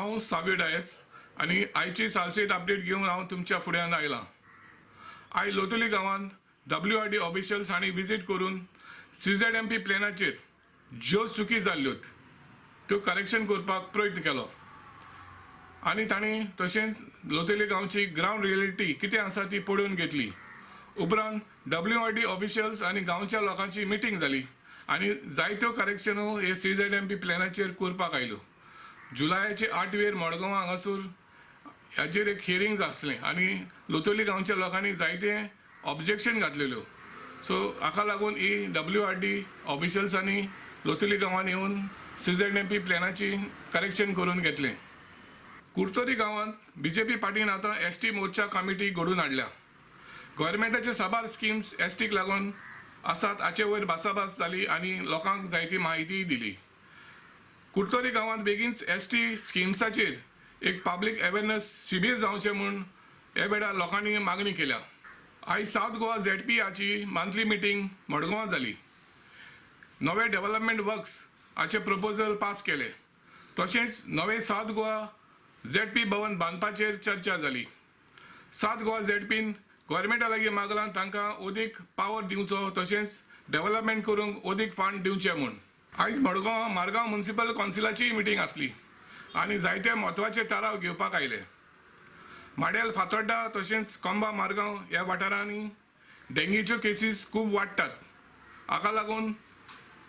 हांव साव्यो डायस आनी आयची सालसेत अपडेट घेवन हांव तुमच्या फुड्यान आयलां. आयज लोतोली गांवांत WRD officials हांणी विजीट करून CZMP प्लॅनाचेर ज्यो चुकी जाल्ल्यो त्यो करेक्शन करपाक प्रयत्न केलो आनी तांणी तशेंच लोतोली गांवची ग्रावंड रियलिटी कितें आसा ती पळोवन घेतली. उपरांत WRD officials आनी गांवच्या लोकांची मिटींग जाली आनी जायत्यो करेक्शनो हे CZMP प्लॅनाचेर करपाक आयल्यो. जुलयाचे 8वेर मडगांव हांगासर हाचेर एक हियरींग आसलें आनी लोतोली गांवच्या लोकांनी जायते ऑब्जेक्शन घातलेल्यो. सो हाका लागून ही WRD ऑफिशल्सांनी लोतोली गांवांत येवन CZMP प्लॅनाची करेक्शन करून घेतलें. कुर्तोरी गांवांत BJP पार्टीन आतां ST मोर्चा कमिटी घडोवन हाडल्या. गव्हर्मेंटाच्यो साबार स्किम्स STक लागून आसात हाचे वयर भासाभास जाली आनी लोकांक जायती म्हायतीय दिली. कुर्तोरी गांवांत बेगीनच ST स्किम्साचेर एक पब्लीक अवेरनस शिबीर जावचें म्हूण ह्या वेळार लोकांनी मागणी केल्या. आयज सावथ गोवा ZP हाची मंथली मिटींग मडगांवां जाली. नवे डेव्हलपमेंट वर्क्स हाचे प्रपोजल पास केले. तशेंच नवे सावथ गोवा ZP भवन बांदपाचेर चर्चा जाली. सावथ गोवा ZPन गव्हर्मेंटा लागीं मागलां तांकां अदीक पावर दिवचो तशेंच डेव्हलपमेंट करूंक अदीक फंड दिवचे म्हूण. आयज मडगांव मारगांव म्युनिसिपल कावन्सिलाचीय मिटींग आसली आनी जायते म्हत्वाचे थाराव घेवपाक आयले. माडेल फातोड्डा तशेंच कोंबा मारगांव ह्या वाठारांनी डेंगीच्यो केसीस खूब वाडटात. हाका लागून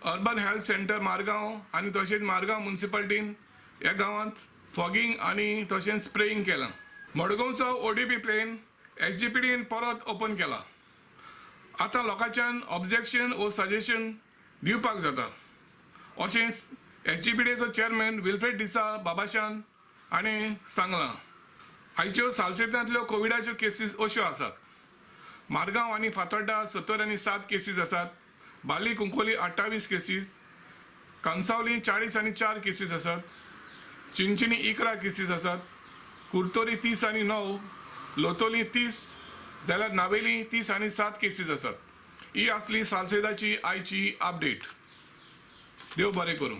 अर्बन हेल्थ सेंटर मारगांव आनी तशेंच मारगांव म्युनिसिपालिटीन ह्या गांवांत फॉगिंग आनी तशेंच स्प्रेईंग केलां. मडगांवचो ODP plane SGPDन परत ओपन केला. आतां लोकांच्यान ऑब्जेक्शन वो सजेशन दिवपाक जाता अशें SGPDचो चेअरमॅन विल्फ्रेड डिसा बाबाशान हाणें सांगलां. आयच्यो सालसेतांतल्यो कोविडाच्यो केसीस अश्यो आसात. मारगांव आनी फातोड्डा 70 आनी 7 केसीस आसात. बाली कुंकोली 28 केसीस, कांसावली 40 आनी 4 केसीस आसात. चिंचिनी 11 केसीस आसात. कुर्तोरी 30 आनी 9, लोतोली 30 जाल्यार नावेली 30 आनी 7 केसीस आसात. ही आसली सालसेदाची आयची अपडेट. देव बरें करूं.